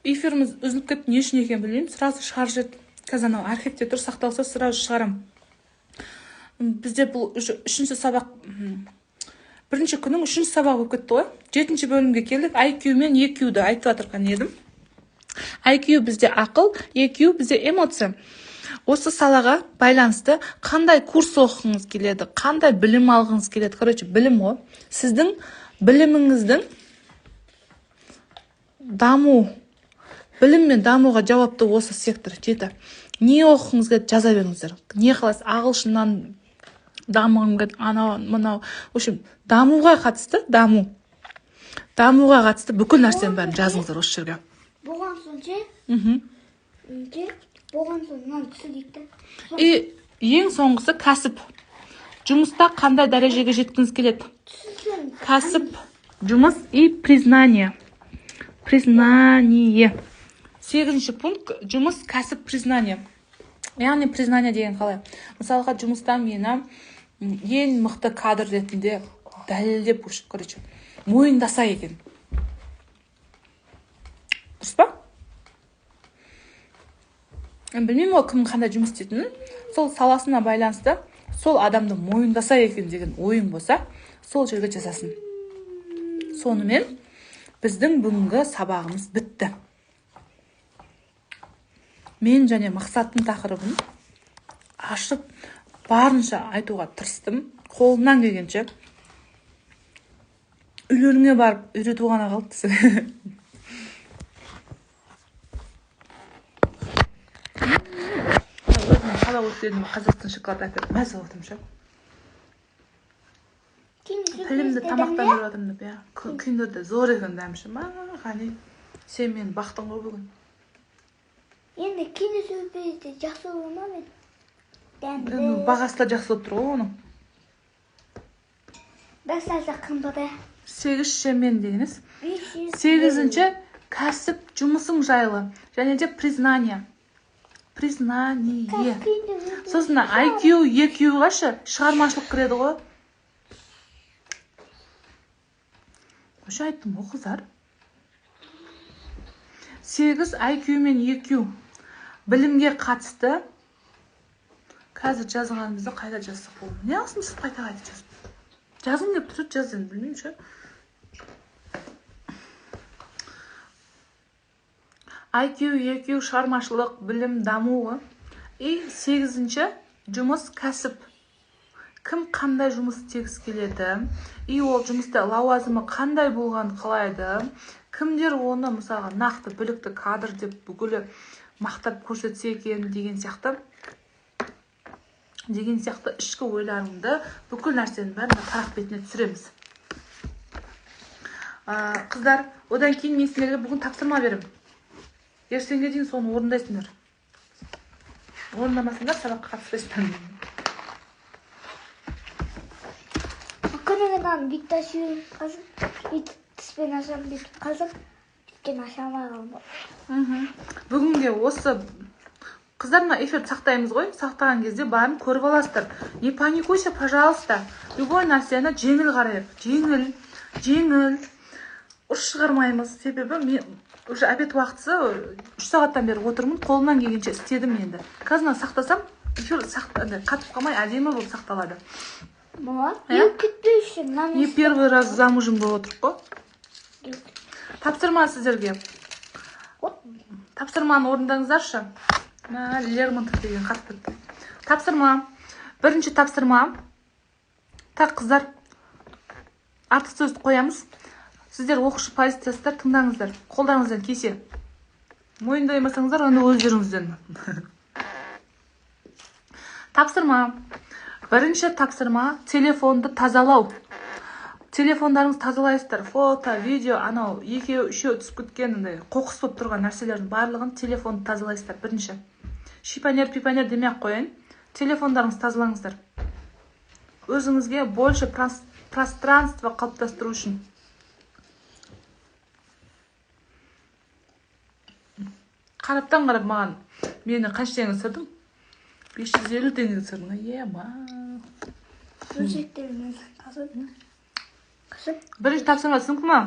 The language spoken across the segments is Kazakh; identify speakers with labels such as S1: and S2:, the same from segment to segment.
S1: Эфиріміз үзіліп кетті, не үшін екенін білмеймін. Сразу шығарып жіберді. Қазір анау архивте тұр, сақталса, сразу шығарамын. Бізде бұл уже үшінші сабақ, бірінші күннің үшінші сабағы болып кетті ғой. Жетінші бөлімге келдік. IQ мен EQ-ді айтып жатырған едім. IQ бізде ақыл, EQ бізде эмоция. Осы салаға байланысты қандай курс оқығыңыз келеді, қандай білім алғыңыз келеді? Короче, білім ғой. Сіздің біліміңіздің даму, білім мен дамуға жауапты осы сектор 7. Не оқығыңыз келеді, жаза беріңіздер. Не қалайсыз, ағылшыннан дамығым келеді, анау мынау, в общем, дамуға қатысты, даму, дамуға қатысты бүкіл нәрсенің бәрін жазыңыздар осы жерге.
S2: Болған соң ше, ше, болған соң мынаны түсі дейді да.
S1: И ең соңғысы кәсіп. Жұмыста қандай дәрежеге жеткіңіз келеді?
S2: Түсінсең.
S1: Кәсіп, жұмыс и признание. Признание. Сегізінші пункт: жұмыс, кәсіп, признание. Яғни признание деген қалай? Мысалға, жұмыста мені ең мықты кадр ретінде дәлелдеп, короче, мойындаса екен, дұрыс па? Енді білмеймін ғой, кім қандай жұмыс істейтінін. Сол саласына байланысты сол адамды мойындаса екен деген ойың болса, сол жерге жазасың. Сонымен біздің бүгінгі сабағымыз бітті. Мен және мақсаттың тақырыбын ашып, барынша айтуға тырыстым қолымнан келгенше. Үйлеріңе барып үйрету ғана қалды десең. Өзім сабақ өткенім, Қазақстан шоколад әкеліп, мәз болып отырмын ше. Тілімді тамақтандырып жатырмын деп, иә. Киндер де зор екен дәмі ше. Ма, Ғани, сен мені бақтың ғой бүгін.
S2: Енді киндер сюрпризді жақсы бола ма мен? Дәмді.
S1: Енді бағасы да жақсы болып тұр ғой оның.
S2: Достарса қымбат.
S1: Сегіз шемен деген емес.
S2: 500.
S1: Сегізінші кәсіп, жұмысың жайлы және де признание. Признание. Сосын IQ, EQ-ға ше шығармашылық кіреді ғой. Вообще айттым ғой, қыздар. Сегіз IQ мен EQ білімге қатысты. Қазір жазғанымызды қайта жазсақ болады. Не қылсын сіз қайта қайта жазып? Жазғым келіп тұрады, жаз енді, білмеймін ше. IQ, EQ, шығармашылық, білім, даму ғой. И сегізінші жұмыс, кәсіп. Кім қандай жұмыс істегісі келеді? И ол жұмыста лауазымы қандай болғанын қалайды? Кімдер оны, мысалға, нақты білікті кадр деп бүкілі мақтап көрсетсе екен деген сияқты. Деген сияқты ішкі ойларыңды, бүкіл нәрсенің бәрін парақ бетіне түсіреміз. Қыздар, одан кейін мен сендерге бүгін тапсырма беремін. Ертеңге дейін соны орындайсыңдар. Орындамасаңдар, сабаққа қатыспайсыңдар.
S2: Күніге мынаны бүйтіп ашып, қазір бүйтіп тіспен ашамын, бүйтіп қазір өйткені аша алмай қалдым.
S1: Бүгінге осы, қыздар, мына эфирді сақтаймыз ғой. Сақтаған кезде бәрін көріп аласыздар. Не паникуйся, пожалуйста. Любой нәрсені жеңіл қарайық. Жеңіл, жеңіл. Ұрыс шығармаймыз. Себебі мен уже обед уақытысы 3 сағаттан бері отырмын, қолымнан келгенше істедім енді. Қазір мына сақтасам, эфир андай қатып қалмай, әдемі болып сақталады.
S2: Мама,
S1: Иә?
S2: екі күтпей үшін мынаны
S1: Не
S2: істеп
S1: первый раз замужем болып отырық қой. Тапсырма сіздерге.
S2: Оп.
S1: Тапсырманы орындаңыздаршы. Мә, Лермонтов деген қатып кетті. Тапсырма. Бірінші тапсырма. Так, қыздар, артық сөзді қоямыз. Сіздер оқушы позициясыздар, тыңдаңыздар. Қолдарыңыздан келсе. Мойындаймасаңыздар, онда өздеріңізден. Тапсырма. Бірінші тапсырма — телефонды тазалау. Телефондарыңызды тазалайсыздар. Фото, видео, анау екеу, үшеу түсіп кеткен андай қоқыс болып тұрған нәрселердің барлығын, телефонды тазалайсыздар бірінші. Шипанер, пипанер демей ақ қояйын. Телефондарыңызды тазалаңыздар. Өзіңізге больше пространство қалыптастыру үшін. Қараптан қарап маған мені қанша теңге түсірдің? 550 теңге түсірдің. Е, ма. Бірінші тапсырма түсінікті ма?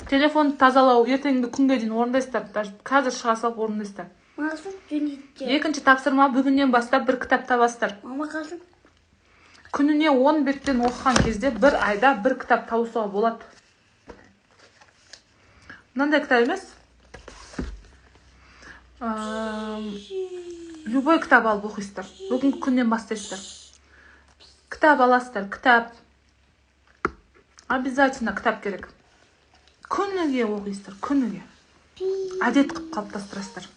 S1: Телефон тазалау ертеңгі күнге дейін орындайсыздар. Даже қазір шыға салып орындайсыздар. Екінші тапсырма, бүгіннен бастап бір кітап табасыздар.
S2: Мама қалсын.
S1: Күніне 10 беттен оқыған кезде бір айда бір кітап тауысуға болады. Мынандай кітап емес. Любой кітап алып оқисыздар. Бүгінгі күннен бастайсыздар. Кітап аласыздар, кітап. Обязательно кітап керек. Күніге оқисыздар, күніге. Әдет қылып қалыптастырасыздар.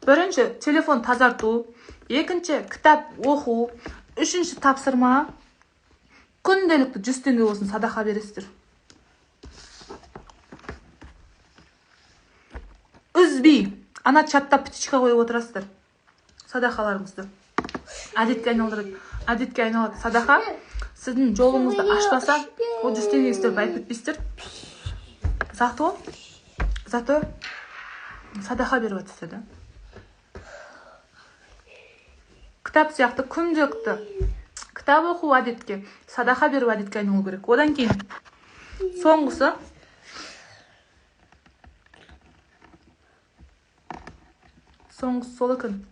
S1: Бірінші, телефон тазарту. Екінші, кітап оқу. Үшінші тапсырма, күнделікті 100 теңге болсын садақа бересіздер. Үзбей, ана чатта птичка қойып отырасыздар. Садақаларыңызды. Әдетке айналдырады. Әдетке айналады. Садақа сіздің жолыңызды ашпаса, ол 100 теңгеге сіздер байып кетпейсіздер. Зато садақа беріп жатырсыздар да. Кітап сияқты күнделікті кітап оқу әдетке, садақа беру әдетке айналу керек. Одан кейін соңғысы сол екен.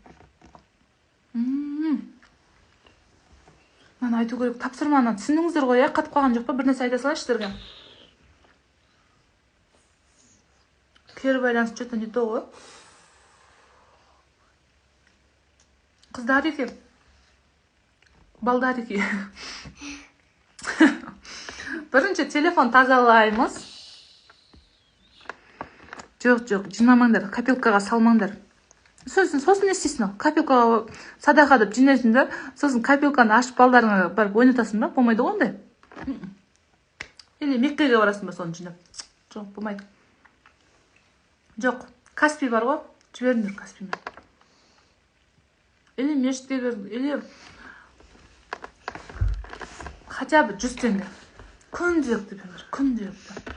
S1: Мынаны айту керек, тапсырманы түсіндіңіздер ғой, иә? Қатып қалған жоқ па? Бір нәрсе айта салайыншы сіздерге. Кері байланыс что-то не то ғой. Қыздарики, балдарики. Бірінші телефон тазалаймыз. Жоқ, жинамаңдар, копилкаға салмаңдар. Сосын не істейсің ал? Копилкаға садақа деп жинайсың да, сосын копилканы ашып балдарыңа барып ойнатасың ба? Болмайды ғой ондай. Или Меккеге барасың ба соны жинап? Жоқ, болмайды. Жоқ, Каспи бар ғой, жіберіңдер Каспимен. Или мешітке беріңдер, или хотя бы 100 теңге. Күнделікті беріңдер, күнделікті.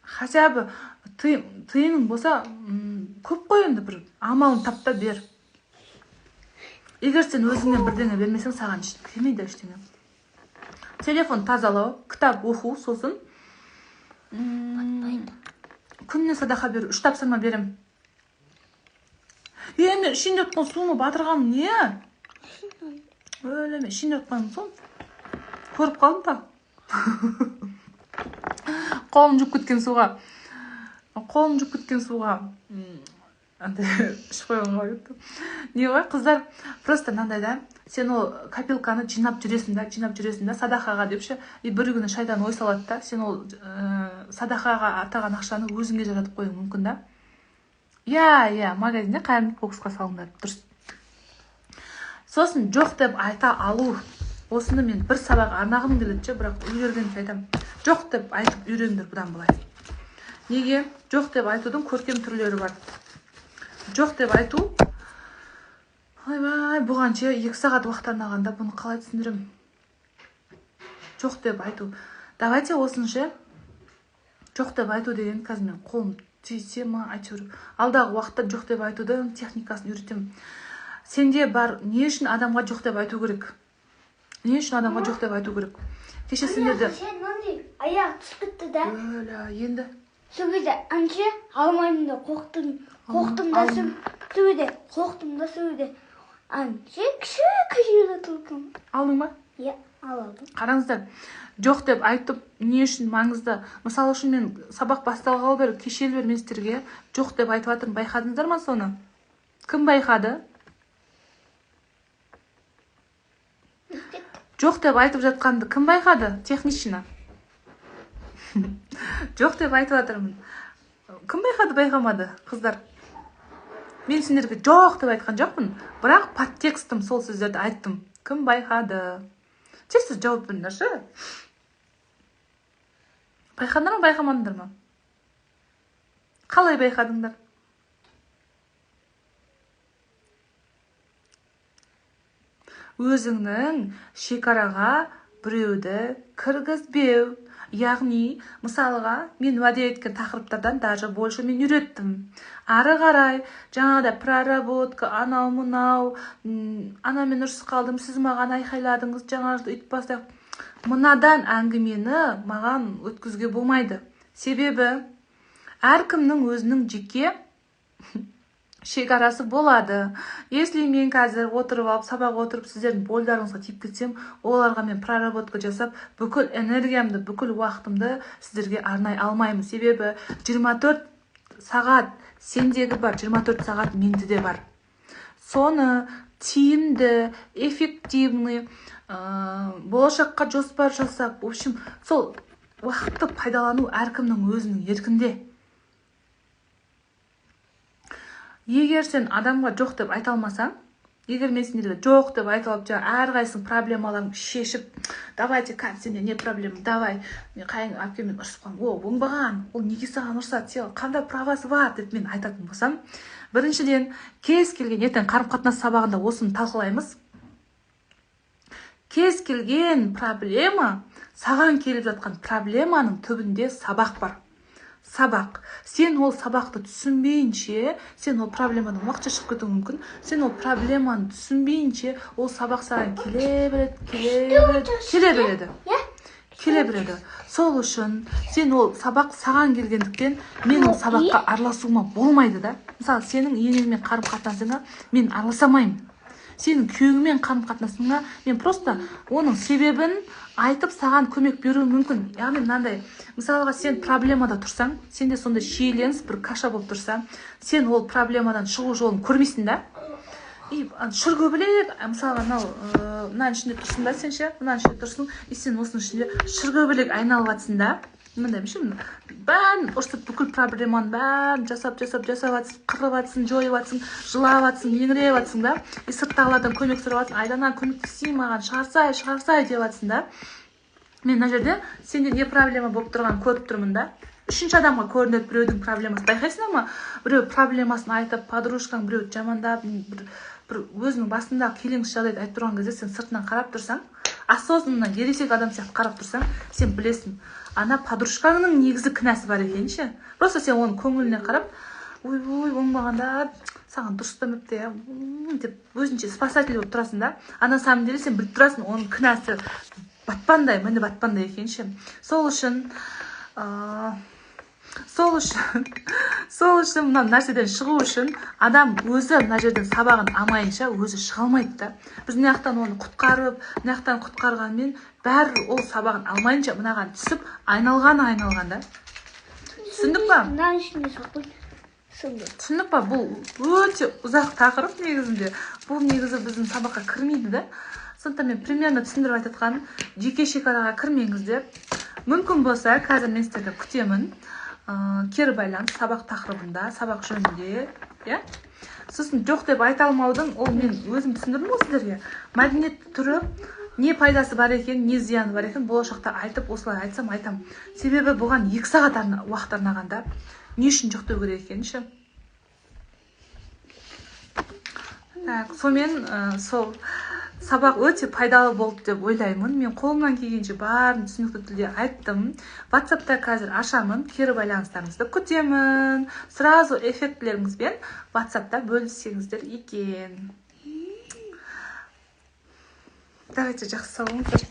S1: Хотя бы тиының болса, көп қой енді, бір амалын тап та бер. Егер сен өзіңнен бірдеңе бермесең, саған келмейді ештеңе. Телефон тазалау, кітап оқу, сосын күніне садақа беру. 3 тапсырма берем. Мен ішінде отқан суыма батырғаным не? Өлеме, ішінде отқан су. Көріп қалдым та. Қолым жұп кеткен суға. Қолым жұп кеткен суға. Андай ішіп қойғанға кетті. Не ғой, қыздар, просто мынандай да, сен ол копилканы жинап жүресің да, жинап жүресің да, садақаға деп ше, и бір күні шайтан ой салады да, сен ол садақаға атаған ақшаны өзіңе жаратып қоюың мүмкін да. Иә, магазинде қайырымдылық боксқа салыңдар, дұрыс. Сосын жоқ деп айта алу. Осыны мен бір сабақ арнағым келеді ше, бірақ үлгергенше айтамын. Жоқ деп айтып үйреніңдер бұдан былай. Неге? Жоқ деп айтудың көркем түрлері бар. Жоқ деп айту, ойбай, бұған ше 2 сағат уақыт арнағанда бұны қалай түсіндіремін? Жоқ деп айту. Давайте осынша жоқ деп айту деген қазір мен қолым тисе ма, әйтеуір алдағы уақытта жоқ деп айтудың техникасын үйретемін. Сенде бар, не үшін адамға жоқ деп айту керек? Не үшін адамға жоқ деп айту керек? Кеше сендерді
S2: аяқ түсіп кетті да.
S1: Өлә, енді
S2: сол кезде әнше алмаймын да қорықтым, қорықтым да сол кезде, қорықтым да сол кезде. Әнше кіші тұлқым.
S1: Алдың ба?
S2: Иә, алдым.
S1: Қараңыздар, жоқ деп айтып не үшін маңызды? Мысалы үшін мен сабақ басталғалы бері, кешелі бері мен сіздерге жоқ деп айтып жатырмын. Байқадыңыздар ма соны? Кім байқады? Жоқ деп айтып жатқанды кім байқады? Технична. Жоқ деп айтып жатырмын. Кім байқады, байқамады, қыздар? Мен сендерге жоқ деп айтқан жоқпын, бірақ подтекстім сол сөздерді айттым. Кім байқады? Тез жауап беріңдерші. Байқадыңдар ма, байқамадыңдар ма? Қалай байқадыңдар? Өзіңнің шекараға біреуді кіргізбеу. Яғни, мысалға, мен уәде еткен тақырыптардан даже больше мен үйреттім. Ары қарай, жаңағыдай проработка, анау мынау, анамен ұрысып қалдым, сіз маған айқайладыңыз, жаңа жылды үйтіп бастайық. Мынадан әңгімені маған өткізуге болмайды. Себебі әркімнің өзінің жеке шекарасы болады. Если мен қазір отырып алып, сабақ отырып, сіздердің бойларыңызға тиіп кетсем, оларға мен проработка жасап, бүкіл энергиямды, бүкіл уақытымды сіздерге арнай алмаймын. Себебі 24 сағат сендегі бар, 24 сағат менде де бар. Соны тиімді, эффективный, болашаққа жоспар жасап, в общем, сол уақытты пайдалану әркімнің өзінің еркінде. Егер сен адамға жоқ деп айта алмасаң, егер мен сендерге жоқ деп айта алып, жаңа әрқайсының проблемаларын шешіп, давайте, кән, сенде не проблема, давай, мен қайын әпкеммен ұрысып қалдым, о, оңбаған, ол неге саған ұрысады, сен қандай правасы бар деп мен айтатын болсам, біріншіден, кез келген, ертең қарым-қатынас сабағында осыны талқылаймыз. Кез келген проблема, саған келіп жатқан проблеманың түбінде сабақ бар. Сабақ. Сен ол сабақты түсінбейінше, сен ол проблемадан уақытша шығып кетуің мүмкін. Сен ол проблеманы түсінбейінше, ол сабақ саған келе береді, келе береді, келе береді. Келе береді. Сол үшін сен ол сабақ саған келгендіктен мен ол сабаққа араласуыма болмайды да. Мысалы, сенің енеңмен қарым-қатынасыңа мен араласа алмаймын. Сенің күйеуіңмен қарым-қатынасыңа мен просто оның себебін айтып саған көмек беруім мүмкін. Яғни мынандай, мысалға, сен проблемада тұрсаң, сенде сондай шиеленіс бір каша болып тұрса, сен ол проблемадан шығу жолын көрмейсің да. И шыргөбелек, мысалға, мынау, мынаның ішінде тұрсың да, сен ше, мынаның ішінде тұрсың, и сен осының ішінде шыргөбелек айналып жатсың да. Мындай ше, бәрін ұрсып, бүкіл проблеманың бәрін жасап, жасап, жасап жатсың, қырып жатсың, жойып жатсың, жылап жатсың, еңіреп жатсың да. И сырттағылардан көмек сұрап жатсың, Айдана көмектесейін маған, шығарсай, шығарсай деп жатсың да. Мен мына жерде сенде не проблема болып тұрғанын көріп тұрмын да. Үшінші адамға көрінеді біреудің проблемасы. Байқайсыңдар ма? Біреу проблемасын айтып, подружкаң біреуді жамандап, бір өзінің басындағы келеңсіз жағдайды айтып тұрған кезде сен сыртынан қарап тұрсаң, осознанно ересек адам сияқты қарап тұрсаң, сен білесің, ана подружкаңның негізі кінәсі бар екенін ше. Просто сен оның көңіліне қарап, ой, ой, оңбағанда саған дұрыс істемепті, иә, деп өзінше спасатель болып тұрасың да. А на самом деле сен біліп тұрасың, оның кінәсі батпандай, міне батпандай екенін ше. Сол үшін, сол үшін мына нәрседен шығу үшін адам өзі мына жерден сабағын алмайынша өзі шыға алмайды да. Біз мына жақтан оны құтқарып, мына жақтан құтқарғанмен бәрібір ол сабағын алмайынша мынаған түсіп айналғаны айналған да. Түсіндік па?
S2: Мынаның ішінде салып қой.
S1: Түсіндік па? Бұл өте ұзақ тақырып негізінде. Бұл негізі біздің сабаққа кірмейді да. Сондықтан мен примерно түсіндіріп айтатқаным, жеке шекараға кірмеңіздер. Мүмкін болса, қазір мен сіздерді күтемін. Кері байланыс сабақ тақырыбында, сабақ жөнінде, иә? Сосын жоқ деп айта алмаудың, ол мен өзім түсіндірдім ғой сіздерге. Мәдениетті түрі не пайдасы бар екен, не зияны бар екен, болашақта айтып, осылай айтсам айтам. Себебі бұған 2 сағат уақыт арнағанда не үшін жоқ деу керек екенін ше. Так, сонымен, сол сабақ өте пайдалы болды деп ойлаймын. Мен қолымнан келгенше барын түсінікті тілде айттым. WhatsAppта қазір ашамын, кері байланыстарыңызды күтемін. Сразу эффектілеріңізбен WhatsAppта бөліссеңіздер екен. Давайте, жақсы, сау болыңыздар.